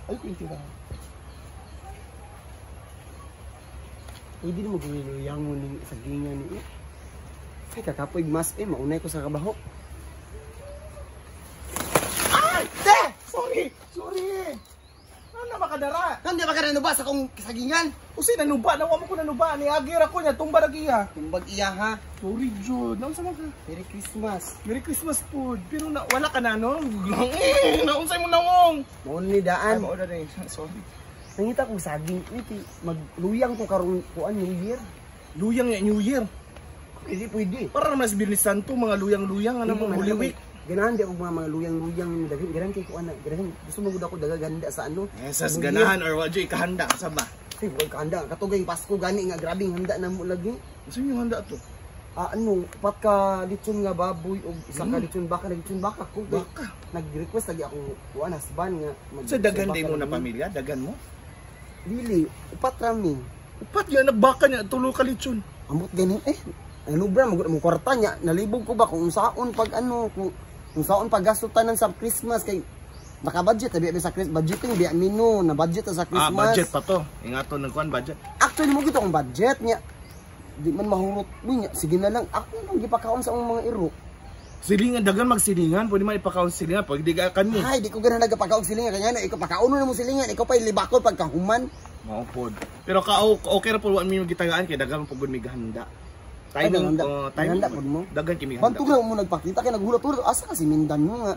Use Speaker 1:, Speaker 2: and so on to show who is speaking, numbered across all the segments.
Speaker 1: Ay, kwinti na.
Speaker 2: Pwede na maguluyang mo ning sagingan ni. Ay, kakapoy mas eh, maunay ko sa kabaho.
Speaker 1: Ay! Te! Sorry! Sorry! Ano na makadara?
Speaker 2: Nandi ba ka na ba sa akong sagingan?
Speaker 1: Usi, nanuba. Nawa mo ko nanuba. Niagir ako niya. Tumba na iya.
Speaker 2: Tumbag iya ha.
Speaker 1: Sorry, Jude. Naunsa man ka?
Speaker 2: Merry Christmas.
Speaker 1: Merry Christmas po. Pero na, wala ka na, no? Eh, naunsay mo nawong.
Speaker 2: Mauna ni
Speaker 1: Ay,
Speaker 2: daan.
Speaker 1: mauna na eh. Sorry.
Speaker 2: Nangita kong saging. Uy, kay magluyang ko karong kuan New Year.
Speaker 1: Luyang ya, New Year.
Speaker 2: Pwede, pwede.
Speaker 1: Para naman sa Biyernes Santo, mga luyang-luyang, ano mo, Holy Week.
Speaker 2: Ganahan di ako mga luyang-luyang daghan ganahan kay kuan na. Ganahan gusto mo gud ako dagaganda sa ano.
Speaker 1: Eh, sas
Speaker 2: New Year.
Speaker 1: ganahan or what, Joy, kahanda, sa ba?
Speaker 2: Ay, wag ka handa. Katugay Pasko gani nga grabing handa na mo lagi.
Speaker 1: Gusto niyo handa to?
Speaker 2: Ah, ano, upat ka litson nga baboy o isa ka litson baka, litson baka ko.
Speaker 1: Baka.
Speaker 2: Nag-request lagi akong kuan husband nga mag
Speaker 1: Sa daghan
Speaker 2: baka
Speaker 1: day mo na
Speaker 2: lagi.
Speaker 1: pamilya, daghan mo?
Speaker 2: Dili, upat rami.
Speaker 1: Upat yan, nagbaka niya, tulo ka lechon.
Speaker 2: Amot gani eh. Ano bra, magud mo kwarta niya. Nalibog ko ba kung unsaon pag ano, kung unsaon pag gasto tanan sa Christmas kay naka-budget tabi sa Christmas budgeting biya mino na budget ta sa
Speaker 1: Ah,
Speaker 2: Christmas.
Speaker 1: budget pa to. Ingato ng kuan budget.
Speaker 2: Actually mo gito ang budget niya. Di man mahurot mo niya. Sige na lang. Ako lang gipakaon sa akong mga iro.
Speaker 1: Silingan, daghan magsilingan, pwede man ipakaon silingan, pag di ka kami.
Speaker 2: Ay, di ko ganahan nagpakaon silingan kanya na ikaw pakaon na mo silingan, ikaw pa libakol pagkahuman.
Speaker 1: Mao pod. Pero ka okay ra pod wa mi gitagaan kay daghan pud mi gahanda.
Speaker 2: Ay,
Speaker 1: Timing,
Speaker 2: handa.
Speaker 1: oh, timing.
Speaker 2: Handa pod mo.
Speaker 1: Daghan kami handa.
Speaker 2: Bantog na mo nagpakita kay naghulat-hulat asa ka si Mindan mo nga.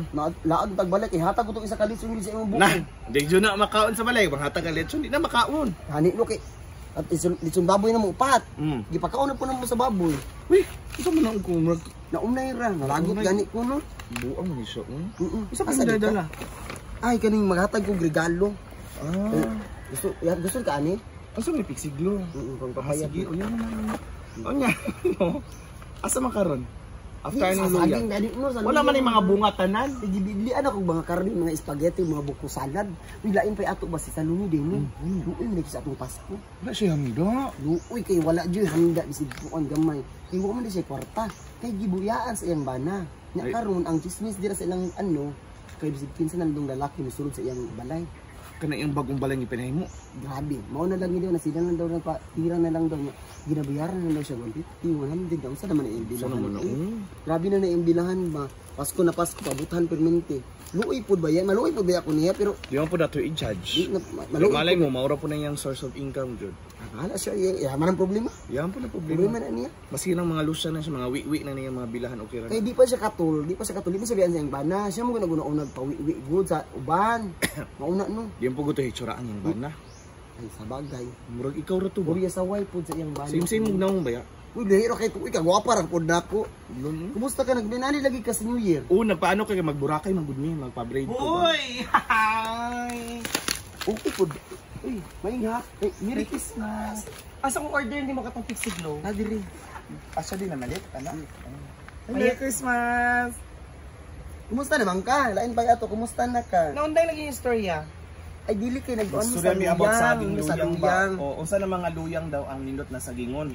Speaker 2: Na laag tagbalik kay hatag ko tong isa ka litson sa imong buko.
Speaker 1: Na, di jud na makaon sa balay, manghatag ang lechon, di na makaon.
Speaker 2: Hani no kay at litson, litson baboy na mo upat. Gipakaon na po na mo sa baboy.
Speaker 1: Uy, unsa man ang kumrag?
Speaker 2: Naunay ra, nalagot
Speaker 1: Naunay.
Speaker 2: gani ko no.
Speaker 1: Buang ni siya.
Speaker 2: Mm.
Speaker 1: Unsa
Speaker 2: Asa
Speaker 1: pa
Speaker 2: di ka?
Speaker 1: dala?
Speaker 2: Ay kaning maghatag kog regalo.
Speaker 1: Ah,
Speaker 2: Eh, gusto ya, gusto ka ani?
Speaker 1: asa may pigsiglo?
Speaker 2: Pang
Speaker 1: Ah,
Speaker 2: papaya.
Speaker 1: sige, uyan na. Onya. No. Asa man karon? After
Speaker 2: Sa
Speaker 1: ng
Speaker 2: saging
Speaker 1: luya.
Speaker 2: gani no sa
Speaker 1: Wala man
Speaker 2: luya.
Speaker 1: yung mga bunga tanan.
Speaker 2: Sige, biblian ako mga karne, mga spaghetti, mga buko salad. Uy, lain pa ato ba si Salumi din no? Luoy man sa atong Pasko.
Speaker 1: Wala siya handa.
Speaker 2: Luoy kay wala jud handa bisig kuan gamay. Kay wa man di siya kwarta. Kay gibuyaan sa iyang bana. Nya
Speaker 1: Ay.
Speaker 2: karon ang chismis dira sa ilang ano kay bisig kinsa nang lalaki misulod sa iyang balay.
Speaker 1: Kana yung bagong balay nga pinahimo.
Speaker 2: Grabe. Mao na lang gid na sila lang daw nagpatira na lang daw niya. Ginabayaran na lang daw siya 150, 100 daw sa naman ang iyang
Speaker 1: Sa
Speaker 2: bilahan.
Speaker 1: naman na.
Speaker 2: Eh, grabe na na iyang bilahan ba. Pasko na Pasko pabutan permente. Luoy pud ba yan? Maluoy pud ba ako niya pero
Speaker 1: Di man po dato
Speaker 2: di
Speaker 1: i-judge.
Speaker 2: na maluoy.
Speaker 1: Malay mo, maura po na yung source of income, jud.
Speaker 2: Bahala siya, iya man ang problema.
Speaker 1: Yan po na
Speaker 2: Problema
Speaker 1: problema.
Speaker 2: na niya.
Speaker 1: Maski ng mga lusa na siya, mga wi-wi na niya, mga bilahan, okay ra.
Speaker 2: Kay di pa siya katul, di pa siya katul, di pa siya biyan sa iyang bana. Siya mo guna nagpawi-wi good sa uban. Mauna no.
Speaker 1: Di man po gusto hitsuraan yung bana.
Speaker 2: Ay sa bagay.
Speaker 1: Murag ikaw ra to ba?
Speaker 2: Puriya sa way pud sa iyang bana.
Speaker 1: Same same mong naong ba ya?
Speaker 2: Uy, dahil kay uy kagwapa ra pud nako. Kumusta ka nagbinani lagi ka sa New Year?
Speaker 1: Oo, nagpaano kay magburakay magud mi, magpa-braid ko. ba?
Speaker 3: Uy! Hi!
Speaker 2: Okay pud. Uy, maingha. Ay, Merry Christmas.
Speaker 3: Asa kong order hindi mo katong pigsiglo?
Speaker 2: Na diri.
Speaker 1: Asa din na malit, ana.
Speaker 3: Merry Christmas!
Speaker 2: Kumusta naman ka? Lain pa ato, kumusta na ka?
Speaker 3: Naunday lagi yung storya.
Speaker 2: Ay dili kay nag-on
Speaker 1: Istorya mi about saging
Speaker 2: sa
Speaker 1: luyang ba?
Speaker 2: luyang.
Speaker 1: O, unsa na mga luyang daw ang nindot na sagingon?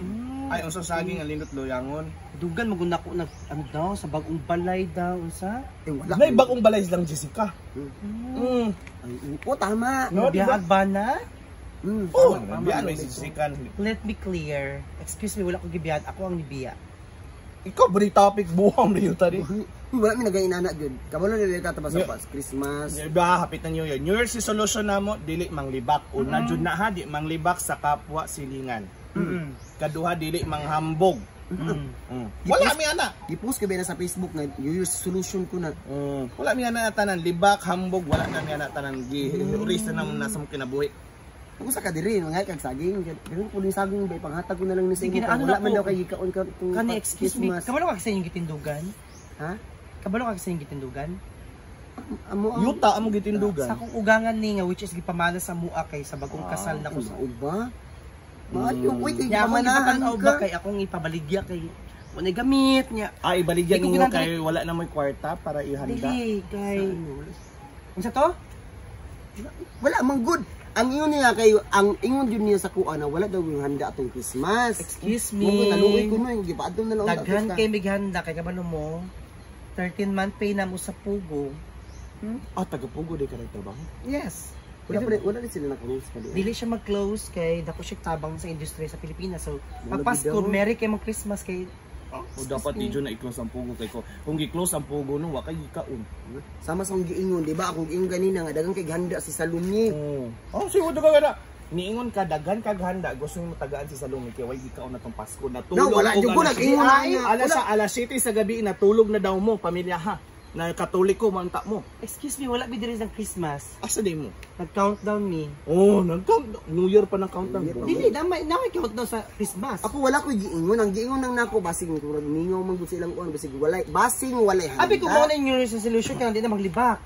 Speaker 1: Ay, unsa saging ang nindot luyangon?
Speaker 3: Dugan maguna ko nag ano daw sa bagong balay daw unsa?
Speaker 2: Eh, wala.
Speaker 1: Nay bagong balay lang Jessica.
Speaker 2: Ay, oo, tama.
Speaker 1: No, di ba?
Speaker 3: Nabiyag ba na?
Speaker 1: Oh,
Speaker 2: Tama, tama.
Speaker 1: nabiyan may si Jessica.
Speaker 3: Let me clear. Excuse me, wala ko gibiyad. Ako ang nibiya.
Speaker 1: Ikaw ba topic buhang na yun tadi?
Speaker 2: Uy, wala mi nagainana jud. Kabalo nila ka sa pas Christmas.
Speaker 1: Ba, hapit na New Year. New Year's resolution namo dili manglibak. Una jud na ha, di manglibak sa kapwa silingan. Kaduha dili manghambog. Wala mi ana.
Speaker 2: Gipost ko ba na sa Facebook nga New Year's solution ko na.
Speaker 1: Wala mi ana tanan libak, hambog, wala na mi ana tanan gi reason na nasa mo kinabuhi.
Speaker 2: Kung sa kadiri, mga kag saging, ganun po yung saging ba ipanghatag ko na lang ni sa
Speaker 3: Sige
Speaker 2: inyo.
Speaker 3: na, ano
Speaker 2: Wala
Speaker 3: na
Speaker 2: man
Speaker 3: po?
Speaker 2: daw kay gikaon ka kung
Speaker 3: Kani, excuse me.
Speaker 2: Christmas.
Speaker 3: Kabalo ka sa inyong gitindugan?
Speaker 2: Ha?
Speaker 3: Kabalo ka sa inyong gitindugan?
Speaker 2: Amo ang
Speaker 1: Yuta amo gitindugan.
Speaker 3: Sa akong ugangan ni nga which is gipamana sa mua kay sa bagong kasal na ko sa.
Speaker 2: Mao ba? Maayo, uy kay
Speaker 3: Nya akong
Speaker 2: gipamanahan
Speaker 3: ipatanaw
Speaker 2: ka.
Speaker 3: ba kay akong ipabaligya kay wala gamit niya.
Speaker 1: Ah, ibaligyan
Speaker 3: Di ko
Speaker 1: ninyo
Speaker 3: ginagawa-
Speaker 1: kay wala na mo'y kwarta para ihanda.
Speaker 3: Dili kay unsa to?
Speaker 2: Wala man good. Ang ingon niya kay ang ingon jud niya sa kuan na wala daw yung handa atong Christmas.
Speaker 3: Excuse
Speaker 2: Mo
Speaker 3: me.
Speaker 2: naluoy ko no, yung gipaadto na lang
Speaker 3: Daghan kay mighanda kay kabalo mo. 13 month pay na mo sa Pugo.
Speaker 1: Ah, taga Pugo di ka nagtrabaho.
Speaker 3: Yes.
Speaker 2: Wala pa wala rin sila naka-rules pa di.
Speaker 3: Dili siya mag-close kay dako siya tabang sa industriya sa Pilipinas. So,
Speaker 2: Wala
Speaker 3: pag Pasko,
Speaker 2: bitaw.
Speaker 3: Merry kay mag Christmas kay
Speaker 1: O dapat di jud na i-close ang pugo kay ko. Kung gi-close ang pugo no, wa kay gikaon.
Speaker 2: Sama sa akong giingon, di ba? Akong giingon ganina nga daghang kay handa si Salumi.
Speaker 1: Oh, oh siguro ka gana. Niingon ka daghan kag handa, gusto mo tagaan si Salome kay way gikaon na tong Pasko natulog.
Speaker 2: No, wala
Speaker 1: og
Speaker 2: jud ko
Speaker 1: alas
Speaker 2: nag-ingon na nga.
Speaker 1: Alas sa alas 7 sa gabi natulog na daw mo pamilya ha. Na Katoliko man ta mo.
Speaker 3: Excuse me, wala bi diri sa Christmas.
Speaker 1: Asa day mo?
Speaker 3: Nag-countdown mi.
Speaker 1: Oh, nag-count New Year pa ng countdown.
Speaker 2: New Year pa.
Speaker 3: Dili na may na may countdown sa Christmas.
Speaker 2: Ako wala ko'y giingon. Ang giingon nang nako basing murag mingaw man gud sa ilang kuan basig walay basing walay handa.
Speaker 3: Abi ko mo na yung New Year's resolution kaya hindi na maglibak.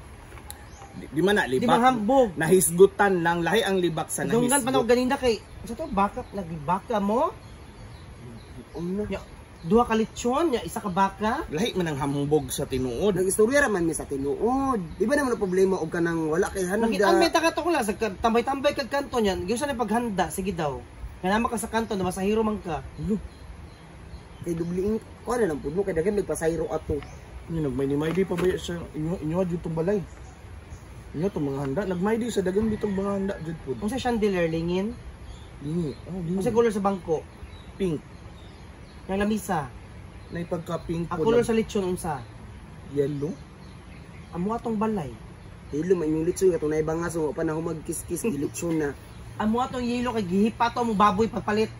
Speaker 1: Di man na
Speaker 3: Di
Speaker 1: libak.
Speaker 3: manghambog.
Speaker 1: Nahisgutan lang lahi ang libak sa
Speaker 3: Dunggan pa na
Speaker 1: nahisgot.
Speaker 3: ako ganina kay sa to baka nagbaka mo.
Speaker 2: Una.
Speaker 3: Nya, duha ka lechon, nya isa ka baka.
Speaker 1: Lahi man ang hambog sa tinuod.
Speaker 2: Nag-istorya ra man mi sa tinuod. Di ba naman ang problema og kanang wala kay handa?
Speaker 3: Nakitaan may taka to ko lang sa tambay-tambay kag kanto niyan. Gyud sa paghanda, sige daw. Nga naman ka sa kanto na masahiro man ka.
Speaker 2: Kay dubliing kuan na lang pud mo kay daghan nagpasayro ato.
Speaker 1: Ano, nagmay-ni pa ba sa inyo inyo jud tong balay. Inyo tong mga handa, nagmay sa dagan ditong mga handa jud pud.
Speaker 3: Unsa chandelier lingin?
Speaker 1: Lingi. Oh, lingi.
Speaker 3: Unsa color sa bangko?
Speaker 1: Pink.
Speaker 3: Nga lamisa.
Speaker 1: Nay pagka pink
Speaker 3: Ang
Speaker 1: po
Speaker 3: color
Speaker 1: na
Speaker 3: sa lechon unsa?
Speaker 1: yellow.
Speaker 3: Amo atong balay.
Speaker 2: Hilo man yung lechon katong naibangas wa pa na humagkiskis gilechon na.
Speaker 3: Amo atong yelo kay gihipa to mo baboy pagpalit.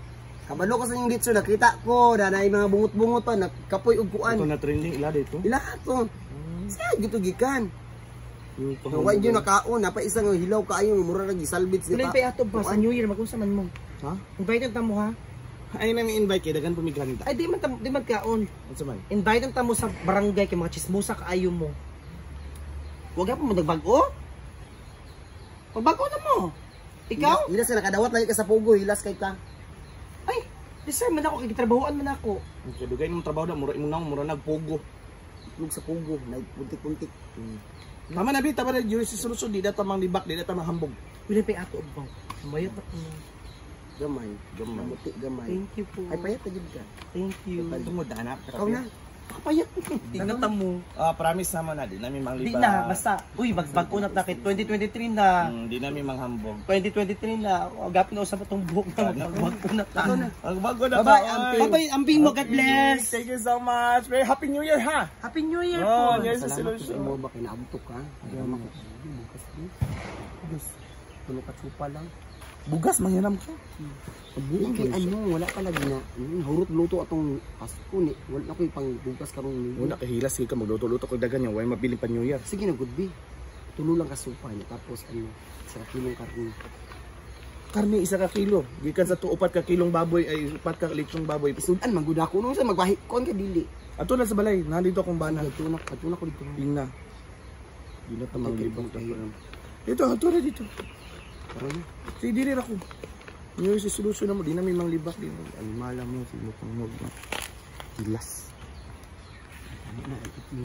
Speaker 2: Kabalo ko sa inyong lechon nakita ko na naay mga bungot-bungot pa nagkapoy og kuan.
Speaker 1: Ito na trending ila dito.
Speaker 2: Ila to. Sa gito gikan.
Speaker 1: Yung
Speaker 2: Wa gyud nakaon napa isa nga hilaw kaayo nga mura ra gisalbits
Speaker 3: Wala pa ato ba sa New Year magunsa man mo?
Speaker 1: Ha?
Speaker 3: Invite ang tamo ha.
Speaker 1: Ay na mi invite kay dagan pumighanda.
Speaker 3: Ay di man tam, di man kaon.
Speaker 1: Unsa man?
Speaker 3: Invite ang tamo sa barangay kay mga chismosa kaayo mo. Wag pa mo nagbag-o. Magbago na mo. Ikaw?
Speaker 2: Hilas ka nakadawat lagi ka sa pugo, hilas kay ka.
Speaker 3: Ay, deserve man ako kay gitrabahoan man ako.
Speaker 1: Kay dugay nung trabaho na mura imong naong mura nagpugo.
Speaker 2: Itlog sa pugo, nagpuntik-puntik.
Speaker 1: Tama na bi, tama na yung solusyon di na tamang libak, di na tamang hambog.
Speaker 3: Wala pa ato ba. Mayot na ko.
Speaker 2: Gamay.
Speaker 1: Gamay.
Speaker 2: Kamuti gamay.
Speaker 3: Thank you po.
Speaker 2: Ay payat na jud ka.
Speaker 3: Thank you.
Speaker 1: Tungod anak.
Speaker 2: Ikaw na.
Speaker 3: Kapayat. Tingnan ta mo.
Speaker 1: Ah, promise naman na di namin
Speaker 3: Di
Speaker 1: manglibak.
Speaker 3: na, basta. Uy, magbag-o na ta kay 2023 na.
Speaker 1: Di namin manghambog.
Speaker 3: 2023 na. O, gapin na usap itong buhok na. Magbag-o na ta.
Speaker 1: Ang bago na
Speaker 2: Bye-bye,
Speaker 1: ta,
Speaker 2: amping.
Speaker 1: oy.
Speaker 3: Bye-bye, amping mo. God bless.
Speaker 1: Thank you so much. Very happy New Year ha.
Speaker 3: Happy New Year
Speaker 1: Oh,
Speaker 3: po.
Speaker 1: yes,
Speaker 2: Salamat
Speaker 1: solution.
Speaker 2: sa imo ba kay naabtok ka. Ay mako. Bukas ni. Diyos. Tulo ka tsupa lang.
Speaker 1: Bugas manghiram ka.
Speaker 2: Buong kay ano, wala pa lagi na. Hurot luto atong Pasko ni. Wala na ko'y pang bugas karong New Year.
Speaker 1: Una kay hilas ka magluto-luto kag dagan nya way mabiling pa New Year.
Speaker 2: Sige na good be. Tulo lang ka supa niya tapos ano, sa kilong karne.
Speaker 1: Karne isa ka kilo. Gikan sa tuopat ka kilong baboy ay upat ka lechong baboy.
Speaker 2: Isudan man gud ako no sa magbahi kon ka dili.
Speaker 1: Ato na sa balay, nandito akong bana.
Speaker 2: Adto na ko dito.
Speaker 1: Ingna. Di na ta
Speaker 2: Ay, kay
Speaker 1: manglibak.
Speaker 2: pahiram.
Speaker 1: Dito, ato na dito.
Speaker 2: Tara na.
Speaker 1: Sige, dili ra ko. New Year's resolution na mo, di na may manglibak. Di na, ay mala mo, sige mo pang hilas.
Speaker 2: Ano na,